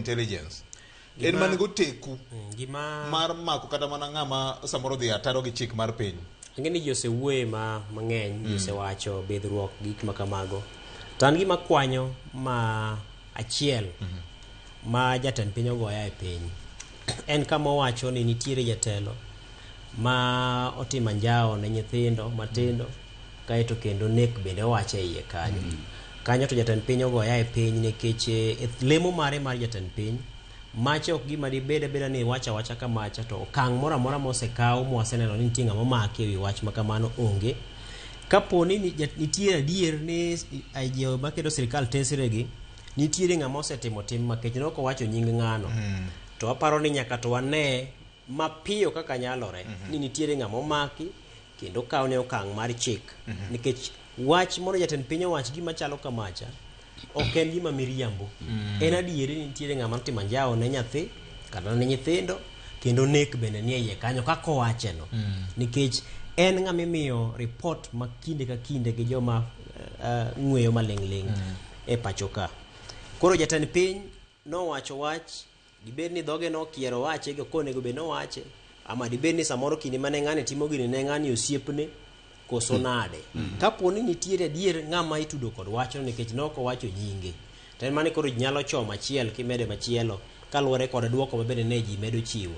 intelligence en man goteku Gima mar mako kata mana ng'ama samoro dhi ataro gi chik mar piny. Ang'e ni ji osewuoye ma mang'eny, ji osewacho bidhruok gik ma kamago. To an gima kwanyo ma achiel ma jatend piny ogoya e piny en kama owacho ni nitiere jatelo ma otimo anjawo ne nyithindo matindo kaeto kendo nek bende owacho e iye kanyo. Kanyo to jatend piny ogoya e piny nikech e lemo mare mar jatend piny macha ok gima dibed abeda ni iwacho awacha kamacha to okang' moro amora mosekaw mwaseneno ni nitie ng'ama omaki ewi wach ma kamano onge. Kapo ni nitie adier ni jo maketo sirikal tesre gi nitiere ng'ama osetimo tim makech ne ok owacho nying ng'ano. To aparo ni nyaka to wane mapiyo kaka nyalore ni nitiere ng'ama omaki kendo okawne okang' mar chik. Nikech wach mondo jatend piny owach gima chalo kamacha ok en gima miriambo. En adieri ni nitiere ng'ama notimo anjawo ne nyathi kata ne nyithindo kendo nek bende nie iye kanyo kaka owacheno. Nikech en ng'ama imiyo report ma kinde ka kinde gi joma ng'weyo maling' ling' e pacho ka. Koro jatend piny nowacho wach dibed ni dhoge nokiero wache ok onego bed nowache ama dibed ni samoro kinde mane ng'ani timo gini ne ng'ani osiepne koso nade. Kapo ni nitiere adier ng'ama itudo kod wachno nikech ne ok owacho nyinge to en mani koro ji nyalo chomo achiel kimede machielo kaluwore kod duoko ma bende ne ji medo chiwo.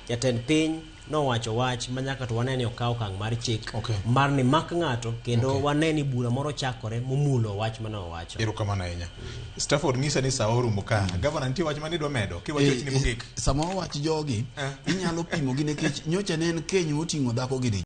Jatend piny nowacho wach ma nyaka to wane ni okaw okang' mar chik mar ni mak ng'ato kendo wane ni bura moro chakore momulo wach mane owacho. Erokamano ahinya. Stafford ng'isa ni sa orumo ka. Gavana nitie wach mane idwa medo kiwacho wachni mogik. Sama owach jogi, inyalo pimogi nikech nyocha ne en keny moting'o dhako gi dichwo.